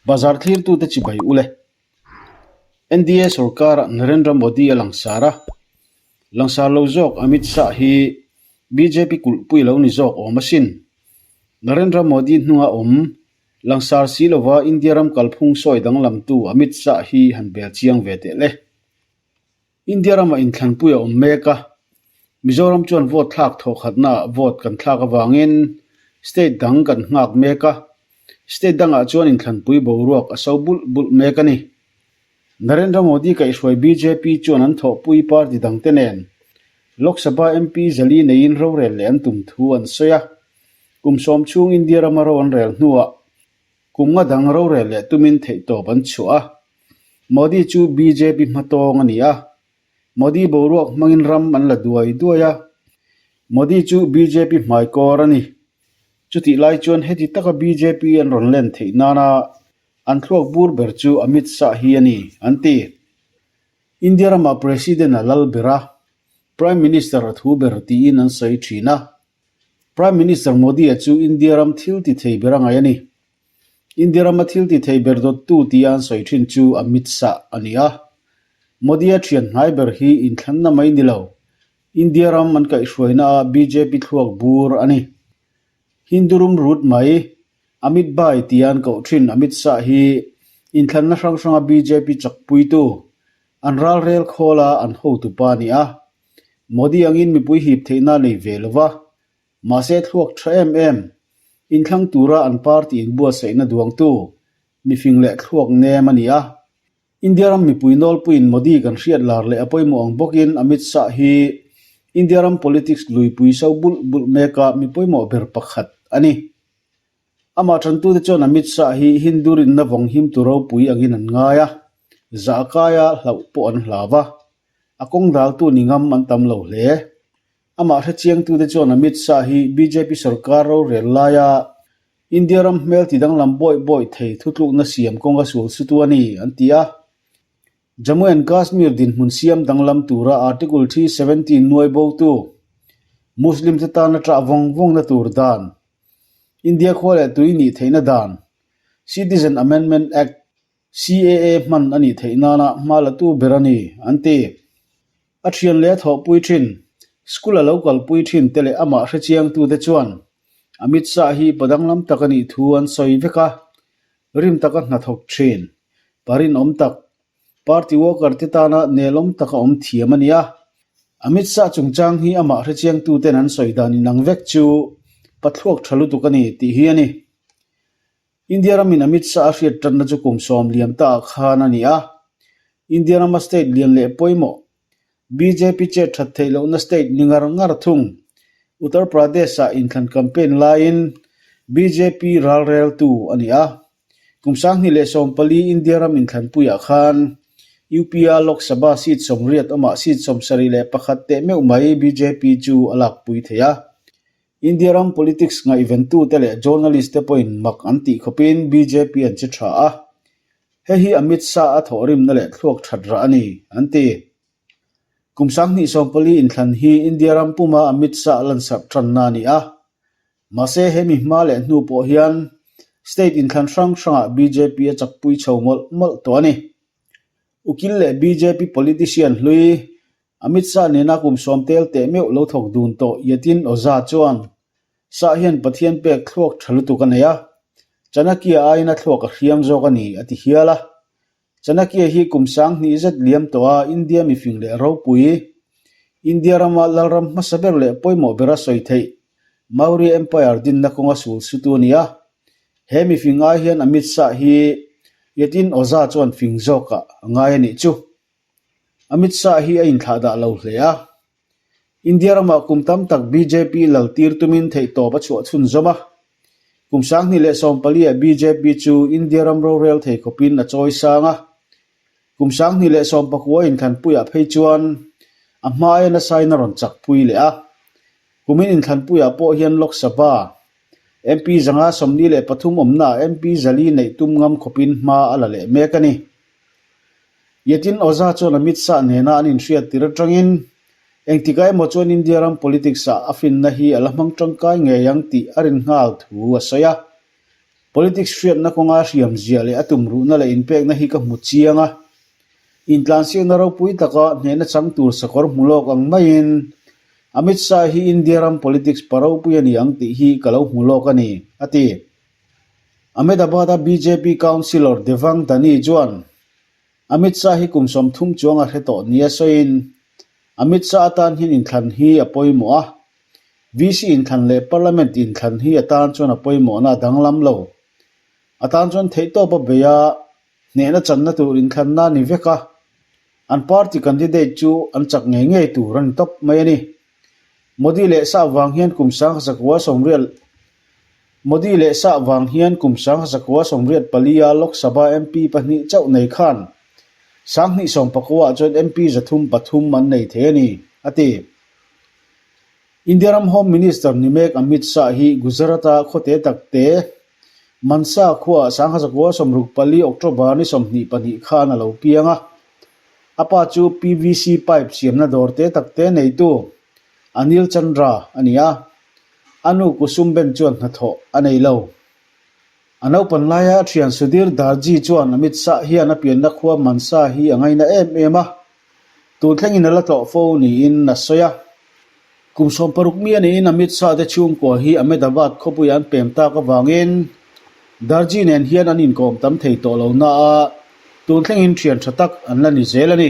Bazar thlirtute chibai u le. NDA sorkarah Narendra Modi a langsar a, langsar lo zawk Amit Shah hi bjp kulhpui lo ni zawk awm asin. Narendra Modi hnunga awm langsar si lova India ram kalphung sawi danglamtu Amit Shah hi han bel chiang ve teh le. India ramah inthlanpui a awm mek a, Mizoram chuan vote thlak thawhkhatnaah vote kan thlak avangin state dang kan nghak mek a, state dangah chuan inthlanpui boruak a so bulh bulh mek a ni. Narendra Modi kaihhruai bjp chuan an thawhpui party dangte nen Lok Sabha MP zali neiin rorel leh an tum thu an sawi a, kum sawm chhung India rama ro an rel hnuah Kum nga dang rorel leh tumin theihtawp an chhuah a, Modi chu bjp hmatawng a ni a, Modi boruak hmangin ram an la duai duai a, Modi chu bjp hmaikawr a ni. Chutih lai chuan heti taka bjp an rawn len theih nana an thluak bur ber chu Amit Shah hi a ni, an ti. India ramah President a lal ber a, Prime Minister a thu ber tiin an sawi thin a. Prime Minister Modi-a chu India ram thil ti thei ber a ngaih a ni. India rama thil ti thei ber dawttu tia an sawi thin chu Amit Shah a ni a. Modi-a thian hnai ber hi inthlanna mai ni lo, India ram an kaihhruaina-a bjp thluak bur a ni. Hindu rum rut mai, Amit Bhai tia an koh thin Amit Shah hi inthlanna hrang hranga bjp chakpuitu, an ralrel khawla an hotupa a ni a. Modi angin mipui hip theihna nei ve lo va, mahse thluak tha em em, inthlang tura an party inbuatsaihna duangtu mifing leh thluak nem a ni a. India ram mipui nawlpuiin Modi kan hriat lar leh a pawimawh ang bawkin Amit Shah hi India ram politics luipui so bulh bulh meka mi pawimawh ber pakhat a ni. Amah tantute chuan Amit Shah hi Hindu rinna vawng himtu ropui angin an ngai a, zah kaia hlauh pawh an hlau a, a kawng daltu ni ngam an tam lo hle. Amah hrechiangtute chuan Amit Shah hi bjp sorkar rorel laia India ram hmel tidanglam bawi bawi thei thutlukna siam kawnga sual sutu a ni, an ti a. Jammu and Kashmir dinhmun siam danglam tura Article 370 nuai botu Muslim te tana ṭah vawng vawngna tur dan, India khua leh tui nih theihna dan, Citizen Amendment Act, CAA, hman a nih theih nana hma latu ber a ni, an ti. A thian leh a thawhpui thin, school a lo kalpui thin te leh amah hrechiangtute chuan Amit Shah hi pa danglam tak a nih thu an sawi vek a, rim taka hnathawk thin, pa rinawm tak, Party worker te tana nelawm taka awm thiam a ni a. Amit Shah chungchang hi amah hrechiangtuten an sawi dan inang vek chu pathluak tha lutuk a ni tih hi a ni. India ramin Amit Shah a hriat tanna chu kum sawm liam ta ah khan a ni a. India rama state lian leh pawimawh bjp chet that theih lohna state ni ngar ngar thung Uttar Pradesh-ah inthlan campaign laiin bjp ralreltu a ni a. Kum 2014 India ram inthlanpuiah khan UP-a Lok Sabha seat 80 awmah seat 71 teh meuh mai bjp chu a lakpui thei a. India ram politics ngaihventute leh journalist te pawhin mak an tih khawpin bjp an che tha a. Hei hi Amit Shah a thawhrimna leh thluak that rah a ni, an ti. Kum 2014 inthlan hi India ram puma Amit Shah lansarh tanna a ni a. Mahse, he mi hma leh hnu pawh hian state inthlan hrang hrangah bjp a chakpui chho mawlh mawlh tawh a ni. Ukil leh bjp politician hlui Amit Shah nena kum sawm tel teh meuh lo thawk dun tawh Yatin Oza chuan Shah hian Pathian pek thluak tha lutuk a nei a, Chanakya aiin a thluak a hriam zawk a ni a ti hial a. Chanakya hi kum 2000 zet liam tawh a India mifing leh ropui, India rama lalram hmasa ber leh pawimawh bera sawi theih Maurya Empire dinna kawnga sul sutu a ni a. He mifing ai hian Amit Shah hi Yatin Oza chuan fing zawkah a ngai a nih chu. Amit Shah hi a inthlahdah lo hle a. India ramah kum tam tak bjp lal tir tumin theihtawp a chhuah chhunzawm a. Kum 2014 ah bjp chu India ram rorel thei khawpin a chawi sang a. Kum 2019 inthlanpuiah phei chuan a hmaia nasain a rawn chakpui leh a. Kumin inthlanpuiah pawh hian Lok Sabha MP 543 awmnaah MP 4 neih tum ngam khawpin hma a la leh mek a ni. Yatin Oza chuan Amit Shah nena an inhriat tir atangin engtikah emaw chuan India ram politics ah a finna hi a la hmang tangkai ngei ang tih a rin nghal thu a sawi a. Politics hriatna kawnga hriam zia leh a tumruhna leh inpekna hi ka hmu chiang a. Intlansiakna ropui taka hnehna chang tur sakawr hmu lawk ang maiin Amit Shah hi India ram politics pa ropui a ni ang tih hi ka lo hmu lawk a ni, a ti. Ahmedabad-a bjp Councillor Devang Dani chuan Amit Shah hi kum 30 chuang a hre tawh nia sawiin Amit Shah atan hian inthlan hi a pawimawh a, VC inthlan leh Parliament inthlan hi atan chuan a pawimawhna a danglam lo. A tan chuan theihtawp a bei a, hnehna channa tur inthlanna a ni vek a, an party candidate chu an chak ngei ngei tur a ni tawp mai a ni. Modi leh Shah vang hian kum 19 Modi leh Shah vang hian kum 1984 a Lok Sabha MP pahnih chauh nei khan 2019 ah chuan MP 303 an nei thei a ni, a ti. India ram Home Minister ni mek Amit Shah hi Gujarat-a khawte takte Mansa khuaah 1964 October ni 22 khan a lo piang a. A pa chu PVC pipe siamna dawr te takte neitu Anil Chandra a ni a. A nu Kusum Ben chuan hnathawh a nei lo. A naupan laia a thian Sudhir Darji chuan Amit Shah hian a pianna khua Mansa hi a ngaina em em a, tun thlengin a la tlawh fo niin a sawi a. Kum 16 mi a niin Amit Shah te chhungkua hi Ahmedabad khawpuiah an pem tak avangin Darji nen hian an inkawm tam thei tawh lo na a, tun thlengin thian tha tak an la ni zel a ni.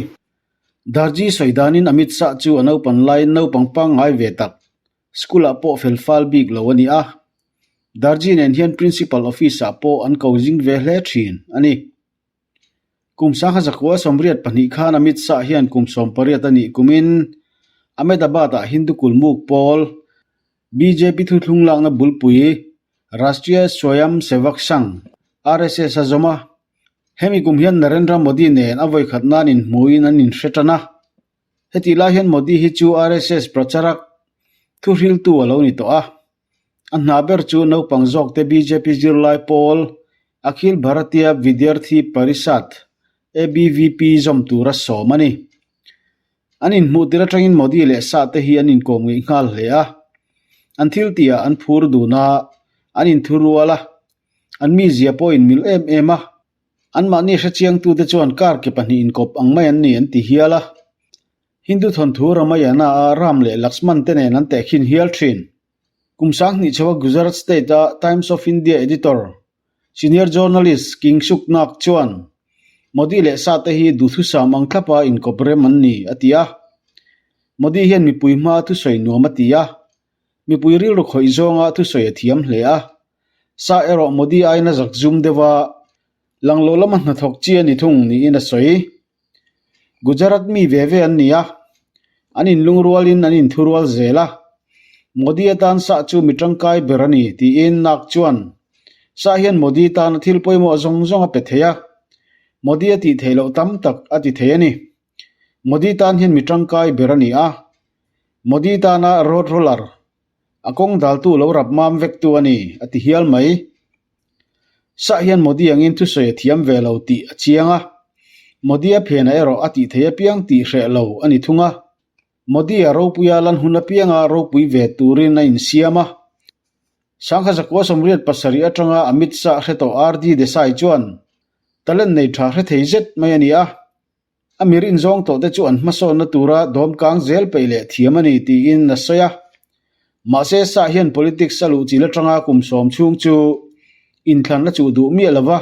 Darji sawi danin Amit Shah chu a naupan laiin naupang pangngai ve tak School-ah pawh fel fal bik lo a ni a, Darji nen hian Principal Office-ah pawh an ko zing ve hle thin a ni. Kum 1982 khan Amit Shah hian kum 18 a nih kumin Ahmedabad-ah Hindu Kulmuk pawl bjp thuthlung lakna bulpui Rashtriya Swayamsevak Sangh, RSS, a zawm a. Hemi kum hian Narendra Modi nen a vawikhat nan inhmuhin an inhre tan a. Hetih lai hian Modi hi chu RSS pracharak thuhriltu a lo ni tawh a. A hna ber chu naupang zawkte bjp zirlai pawl Akhil Bharatiya Vidyarthi Parishad, ABVP, zawm tura sawm a ni. An inhmuh tir atangin Modi leh Shah te hi an inkawm ngeih nghal hle a. An thil tihah an phur dun a, an inthurual a, an mizia pawh a inmil em em a. Anmahni hrechiangtute chuan kar ke pahnih inkawp ang mai an ni an ti hial a. Hindu thawnthu Ramayana-a Ram leh Lakshman te nen an tehkhin hial thin. Kum 2000 chhoa Gujarat State-a Times of India editor, senior journalist Kingshuk Nag chuan Modi leh Shah te hi duhthusam ang thlapa inkawp rem an ni, a ti a. Modi hian mipui hmaa thusawi nuam a ti a. Mipui rilru khawih zawnga thusawi a thiam hle a. Shah erawh Modi aiin a zak zum deuh a, lang lo lama hnathawk chi a ni thung niin a sawi. Gujarat mi ve ve an ni a, an inlungrualin an inthurual zel a, Modi atan Shah chu mi tangkai ber a ni tiin Nag chuan Shah hian Modi tana thil pawimawh zawng zawng a pe thei a, Modi a tih theih loh tam tak a ti thei a ni. Modi tan hian mi tangkai ber a ni a, Modi tana road roller A kawng daltu lo rap mam vektu a ni, a ti hial mai. Shah hian Modi angin thusawi a thiam ve lo tih a chiang a. Modi-a phenah erawh a tih thei apiang tih hreh lo a ni thung a. Modi-a ropuia lan hun apianga ropui ve turin a insiam a. 1987 atanga Amit Shah hre tawh RD Desai chuan talent nei tha hre thei zet mai a ni a. A mir inzawng tawhte chu an hmasawnna tura dawmkang zel peih leh thiam a ni tiin a sawi a. Mahse, Shah hian politics a luh chil atanga kum sawm chhung chu inthlan a chuh duh miah lo va,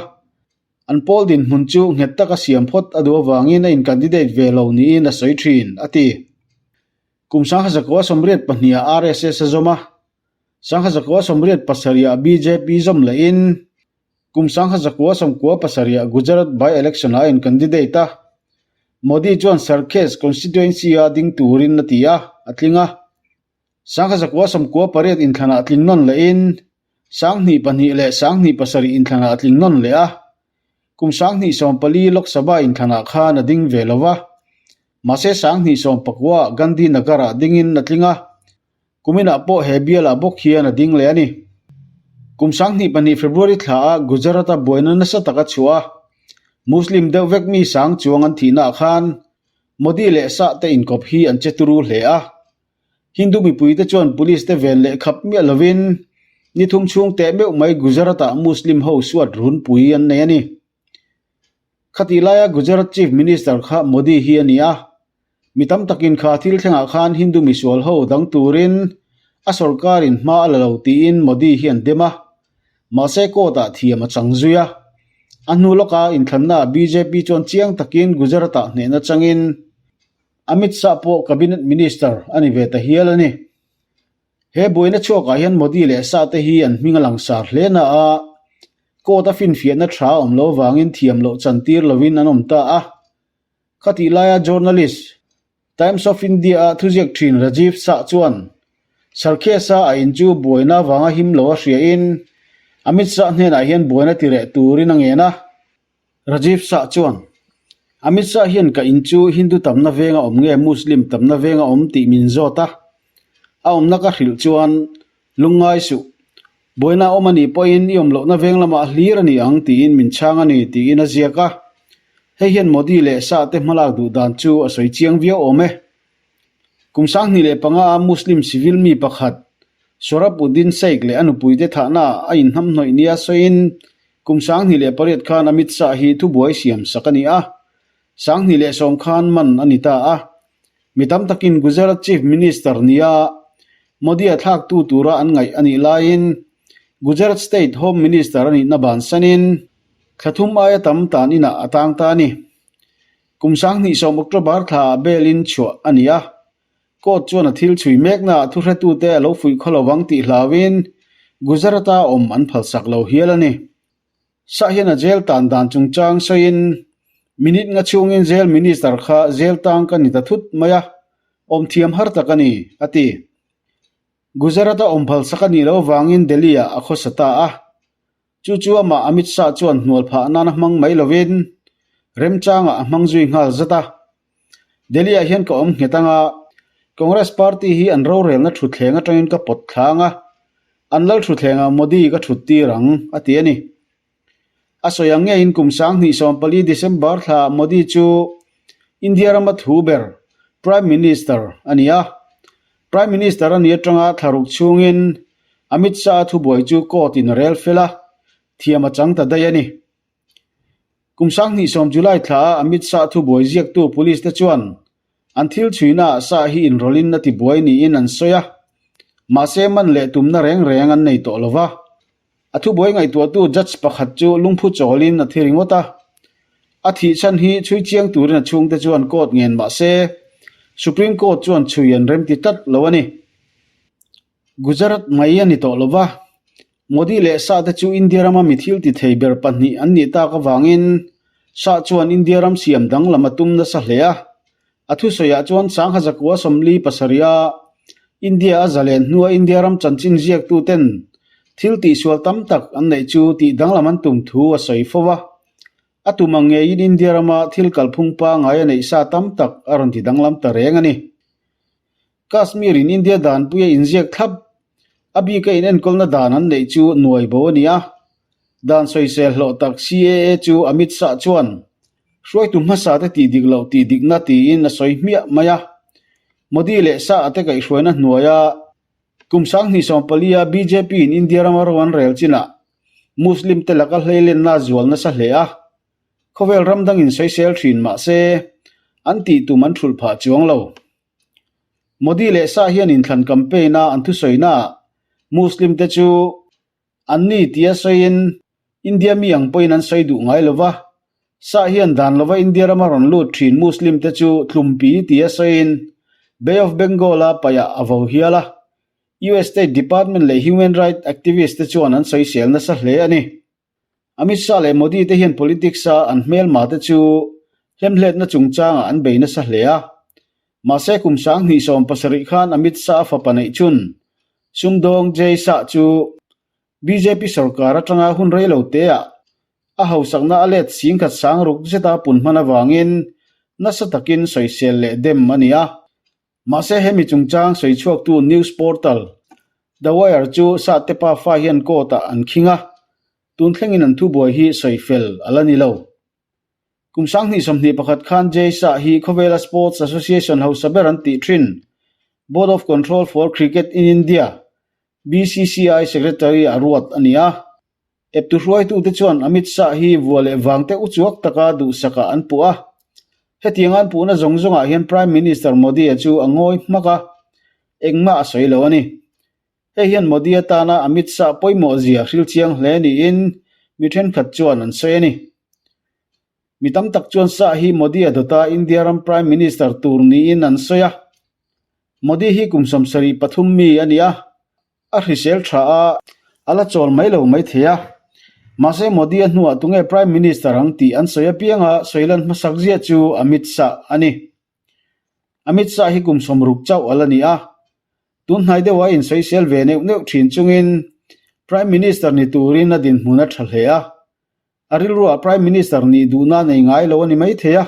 an pawl dinhmun chu nghet taka siam phawt a duh avangin a in-candidate ve lo niin a sawi thin, a ti. Kum 1982 ah RSS a zawm a, 1987 ah bjp zawm lehin Kum 1997 Gujarat by-election-ah a in-candidate a, Modi chuan Sarkhej constituency-a ding turin a ti a, a tling a. 1998 inthlanah tling nawn lehin, 2002 leh 2007 inthlanah tling nawn leh a. Kum 2014 Lok Sabha inthlanah khan a ding ve lo va, mahse 2019-ah Gandhinagar-ah dingin a tling a. Kuminah pawh he bialah bawk hian a ding leh a ni. Kum 2002 February thlaah Gujarat-a buaina nasa tak a chhuah a, Muslim deuh vek mi sang chuang an thihnaah khan Modi leh Shah te inkawp hi an che turu hle a. Hindu mipuite chuan police te ven leh khap miah lovin. Ni thum chhung teh meuh mai Gujarat-ah Muslim ho suat runpui an nei a ni. Khatih laia Gujarat Chief Minister kha Modi hi a ni a, mi tam takin kha thil thlengah khan Hindu misual ho dang turin a sorkarin hma a la lo tiin Modi hi an dem a, mahse court-ah thiam a chang zui a. A hnu lawka inthlannaah bjp chuan chiang takin Gujarat-ah hnehna changin Amit Shah pawh Cabinet Minister a ni ve ta hial a ni. He buaina chhuakah hian Modi leh Shah te hi an hming a langsar hle na a, court a finfiahna tha a awm lo vangin thiam loh chantir lovin an awm ta a. Khatih laia journalist, Times of India-a thuziak thin Rajiv Shah chuan Sarkhes-a a in chu buaina vanga him lo a hriain Amit Shah hnenah hian buaina tireh turin a ngen a. Rajiv Shah chuan, Amit Shah hian ka in chu Hindu tamna venga awm nge Muslim tamna venga awm tih min zawt a. A awmna ka hrilh chuan, Lungngai suh. Buaina a awm a nih pawhin i awm lohna veng lamah hlir a ni ang tiin min chhang a ni tiin a ziak a. Hei hian Modi leh Shah te hmalak duh dan chu a sawi chiang viau awm e. Kum 2005 a Muslim civil mi pakhat Sohrab Uddin Sheikh leh a nupuite thahnaah a inhnamhnawih nia sawiin Kum 2008 khan Amit Shah hi thubuai siam sak a ni a, 2010 khan man a ni ta a. Mi tam takin Gujarat Chief Minister nia Modi-a thlaktu tura an ngaih a nih laiin Gujarat State Home Minister a nihna bansanin thla thum aia tam tan inah a tang ta a ni. Kum 2010 October thlaah bail-in chhuah a ni a, Court chuan a thil chhui meknaah thuhretute a lo fuih khaw lovang tih hlauin Gujarat-a awm an phalsak lo hial a ni. Shah hian a jail tan dan chungchang sawiin, Minute nga chhungin jail minister kha jail tang ka ni ta thut mai a, awm thiam har tak a ni, a ti. Gujarat-a awm phalsak a nih loh avangin Delhi-ah a khawsa ta a. Chu chu amah Amit Shah chuan hnual phah nana hmang mai lovin remchangah a hmang zui nghal zat a. Delhi-ah hian ka awm nghet anga Congress party hi an rorelna thutthleng atangin ka pawt thlang a, an lal thutthlengah Modi ka thut tir ang, a ti a ni. A sawi ang ngeiin kum 2014 December thlaah Modi chu India rama thu ber Prime Minister a ni a. Prime Minister a ni atanga thla ruk chhungin Amit Shah-a thubuai chu court-in a rel fel a, thiam a chang ta daih a ni. Kum 2010 July thlaah Amit Shah thubuai ziaktu police te chuan an thil chhuinaah Shah hi inrawlhin a tibuai niin an sawi a, mahse man leh tumna reng reng an nei tawh lo va. A thubuai ngaihtuahtu judge pakhat chu lungphu chawlin a thi ringawt a. A thih chhan hi chhui chiang turin a chhungte chuan court ngen mah se, Supreme Court chuan chhui an remti tlat lo a ni. Gujarat mai a ni tawh lo va, Modi leh Shah te chu India rama mi thil ti thei ber pahnih an nih tak avangin Shah chuan India ram siam danglam a tum nasa hle a. A thusawiah chuan Sangha Zakua 47 a India a zalen hnua India ram chanchin ziaktuten thil tihsual tam tak an neih chu tih danglam an tum thu a sawi fo va. A tum ang ngeiin India rama thil kalphung pangngai a neih sa tam tak a rawn ti danglam ta reng a ni. Kashmir in India danpuia inziak thlap a bika inenkawlna dan an neih chu nuai bo a ni a. Dan sawisel hlawh tak CAA chu Amit Shah chuan hruaitu hmasa te tih dik loh tih dikna tiin a sawi hmiah mai a. Modi leh Shah te kaihhruaina hnuaia kum 2014 a bjp in India rama ro an rel chinah Muslim te laka hleilenna a zual nasa hle a. Khawvel ram dangin sawisel thin mah se an tih tum an thulh phah chuang lo. Modi leh Shah hian inthlan campaign a an thusawi-naah Muslim te chu an ni tia sawiin India mi ang pawhin an sawi duh ngai lo va, Shah hian dan lova India rama rawn lut thin Muslim te chu tlumpi tia sawiin Bay of Bengal-a paihah a vo hial a, US State Department leh human rights activist te chuan an sawisel nasa hle a ni. Amit Shah leh Modi te hian politics-a an hmelma te chu hlemhletna chungchangah an bei nasa hle a. Mahse kum 2017 khan Amit Shah-a fapa neih chun sumdawng Jay Shah chu bjp sorkar atanga hun rei lo teah a hausakna a let singkhat sang ruk zeta pun hman avangin nasa takin sawisel leh dem a ni a. Mahse hemi chungchang sawi chhuaktu news portal The Wire chu Sate pafa hian court-ah an khing a, tun thlengin an thubuai hi sawi fel a la ni lo. Kum 2021 khan Jay Shah hi khawvela Sports Association hausa ber an tih thin, Board of Control for Cricket in India. BCCI Secretary a ruat a ni a. Eptu hruaitute chuan Amit Shah hi vua leh vangte uchuak taka duhsakah an puh a. Hetianga an puhna zawng zawngah hian Prime Minister Modi-a chu a ngawi hmak a, engmah a sawi lo a ni. Hei hian Modi atana Amit Shah pawimawh zia hril chiang hle niin mi thenkhat chuan an sawi a ni. Mi tam tak chuan Shah hi Modi-a dawta India ram Prime Minister tur niin an sawi a. Modi hi kum 73 mi a ni a, a hrisel tha a, a la chawl mai lo mai thei a. Mahse Modi-a hnuah tunge Prime Minister ang tih an sawi apianga sawi lan hmasak ziah chu Amit Shah a ni. Amit Shah hi kum 60 chauh a la ni a, tun hnai deuha a insawisel ve neuh neuh thin chungin Prime Minister ni turin a dinhmun a tha hle a. A rilruah Prime Minister nih duhna nei ngai lo a ni mai thei a,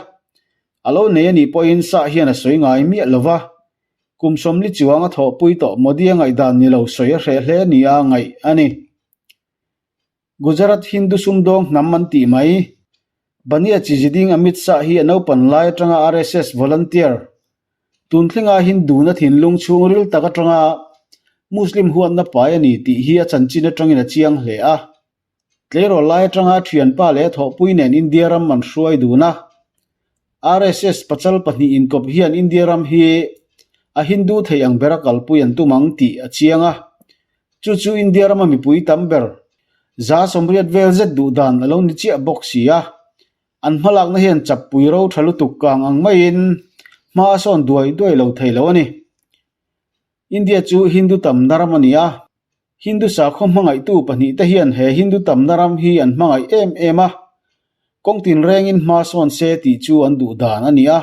a lo nei a nih pawhin Shah hian a sawi ngai miah lo va, kum 40 chuang a thawhpui tawh Modi-a ngaihdan ni lo sawi a hreh hle nia ngaih a ni. Gujarat Hindu sumdawng hnam an tih mai. Bania Chiziding Amit Shah hi a naupan lai atanga RSS volunteer, tun thlenga Hindu-na thinlung chhungril tak atanga Muslim huatna pai a ni tih hi a chanchin atangin a chiang hle a. Tleirawl lai atanga thianpa leh thawhpui nen India ram an hruai dun a. RSS pachal pahnih inkawp hian India ram hi a Hindu thei ang bera kalpui an tum ang tih a chiang a. Chu chu India rama mipui tam ber 80% vel zet duh dan a lo ni chiah bawk si a. An hmalakna hian chappui ro tha lutuk kang ang maiin hma a sawn duai duai lo thei lo a ni. India chu Hindu tamna ram a ni a. Hindu sakhaw hmangaihtu pahnihte hian he Hindu tamna ram hi an hmangaih em em a, kawng tinrengin hma sawn se tih chu an duh dan a ni a.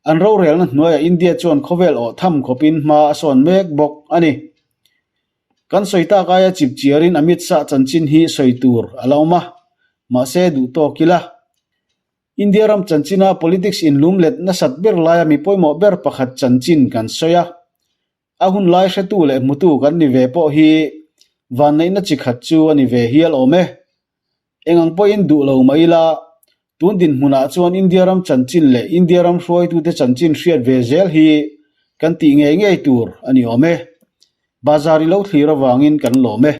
An rorelna hnuaiah India chuan khawvel awh tham khawpin hma a sawn mek bawk a ni. Kan sawi tak aia chip chiarin Amit Shah chanchin hi sawi tur a la awm a, mahse duh tawk ila. India ram chanchina politics inlum let nasat ber laia mi pawimawh ber pakhat chanchin kan sawi a. A hun lai hretu leh hmutu kan ni ve pawh hi vanneihna chi khat chu a ni ve hial awm e. Eng ang pawhin duh lo mai ila, tun dinhmunah chuan India ram chanchin leh India ram hruaitute chanchin hriat ve zel hi kan tih ngei ngei tur a ni awm e. Bazar i lo thlir avangin kan lawm e.